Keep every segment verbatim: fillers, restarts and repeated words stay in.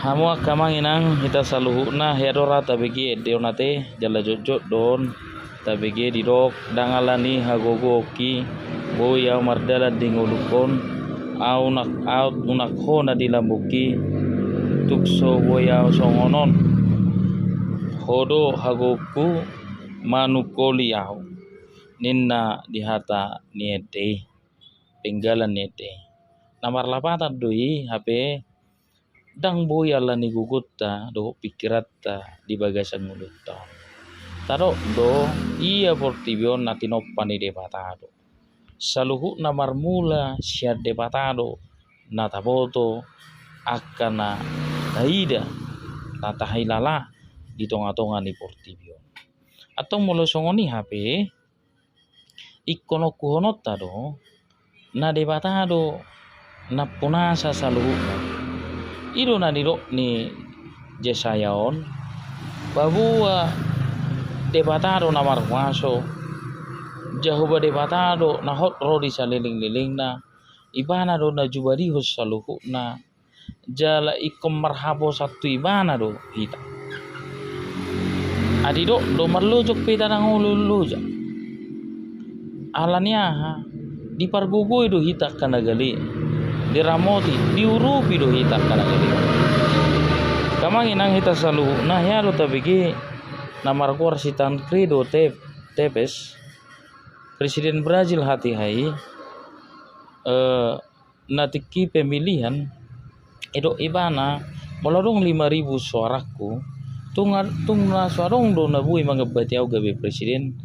Hamu angka amang inang, hita saluhutna, hea do ra tabege ende on ate, jala jotjot do on tabege didok, ndang alani hagogoonki boi ahu mardalan di ngolungkon, ahu unang, ahu unang ho na di lambungki, tung so boi ahu songon on. Ho do hagogoonku manungkoli ahu, ninna di hata ni ende i, penggalan ni ende i. Na marlapatan do i, hape ndang boi alani gogonta dohot pingkiranta di bagasan ngolunta on. Tadok do, ia portibi on na tinompa ni Debata do. Saluhutna marmula sian Debata do, na taboto, angka na taida, na tahilala di tongatonga ni portibi on. Antong molo songon i hape, ingkon ongkuhononta do, na Debata do nampunasa saluhutna. I do na nidok ni Jesaya on, paboa Debata do na marhuaso, Jahowa Debata do na hot ro di salelenglelengna, Ibana do na jubadihon saluhutna, jala ingkon marhaposan tu Ibana do hita. Adi didok do, marlojong pe hita ndang olo lojong. Alani aha? Dipargogoi do hita angka na gale, diramoti, diurupi do hita angka na gale. Angka amang inang, hita saluhutna, hea do tabege na margoar si Tancredo Te-, Tebes, presiden Brazil hatiha i, eh, na tingki pemilihan, didok ibana, molo adong lima ribu soarangku, tung, tung na so adong do na boi mangambati ahu gabe presiden,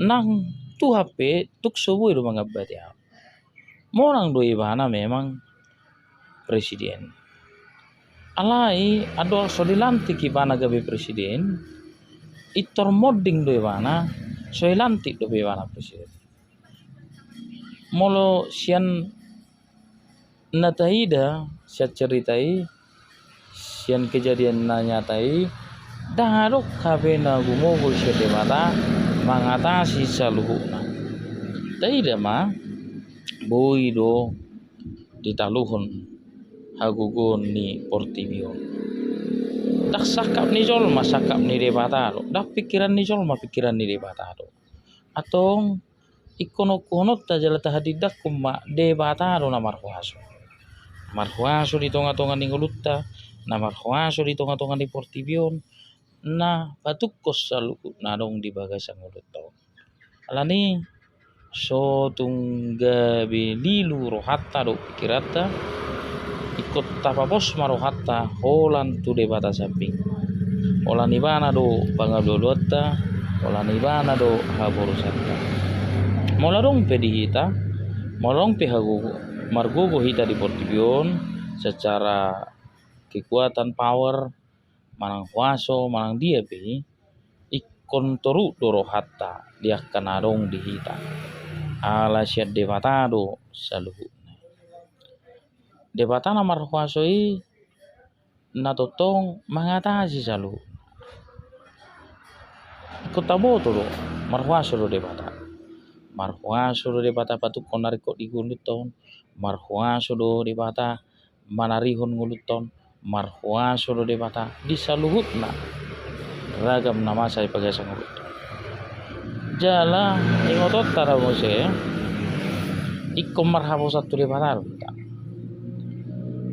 nang Tuhan pe tung so boi do mangambati ahu. Monang do ibana memang presiden. Alai andorang so dilantik ibana gabe presiden, pintor monding do ibana, so dilantik dope ibana presiden. Molo sian na taida, sian cerita i, sian kejadian na nyata i, ndang adong hape na gumogol sian Debata mangatasi saluhutna. Taida ma, boi do ditaluhon hagogoon ni portibi on. Ndang sangkap ni jolma sangkap ni Debata do, ndang pingkiran ni jolma pingkiran ni Debata do. Antong ingkon ongkuhononta jala tahadindanghon ma, Debata do na marhuaso. Marhuaso di tongatonga ni ngolunta, na marhuaso di tongatonga ni portibi on, na patungkos saluhut na adong di bagasan ngolunta on. Alani so tung gabe lilu rohanta dohot pingkiranta, ingkon tapapos ma rohanta holan tu Debata sambing. Holan Ibana do pangalualuanta, holan Ibana do haborusanta. Molo adong pe di hita, molo adong pe hagogo, margogo hita di portibi on secara kekuatan, power, manang huaso, manang dia pe, ingkon toruk do rohanta di angka na adong di hita. Ala sian Debata do saluhutna. Debata na marhuaso i na tongtong mangatasi saluhutna. Ingkon taboto do, marhuaso do Debata. Marhuaso do Debata patungkon na ringkot di ngolunta on, marhuaso do Debata manarihon ngolunta on, marhuaso do Debata di saluhutna ragam na masa di bagasan ngolunta on. Jala ingotonta do muse, ingkon marhaposan tu Debata do hita.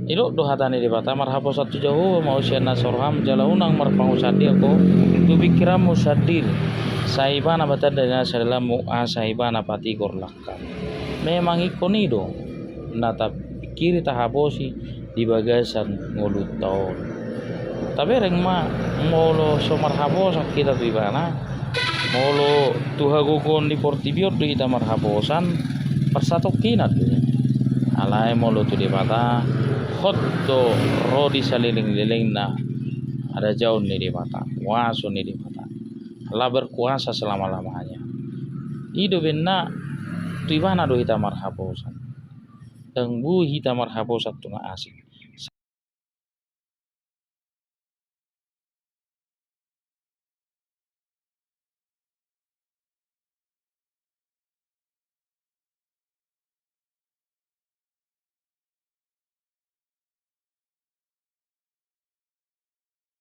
Didok do hata ni Debata, marhaposan tu Jahowa ma ho sian nasa roham, jala unang marpangusadean ho tu pingkiranmu sandiri. Sai Ibana ma tanda ni nasa dalanmu, asa Ibana patigor langkam. Memang ingkon i do na tapingkiri, tahaposi di bagasan ngolunta on. Tabereng ma, molo so marhaposan hita tu Ibana, molo tu hagogoon di portibi on do hita marhaposan, parsatongkinan do. Alai molo tu Debata, hot do ro di salelenglelengna harajaon ni Debata, huaso ni Debata. Allah berkuasa selama-lamanya. I do umbahen na tu Ibana do hita marhaposan. Ndang boi hita marhaposan tu na asing.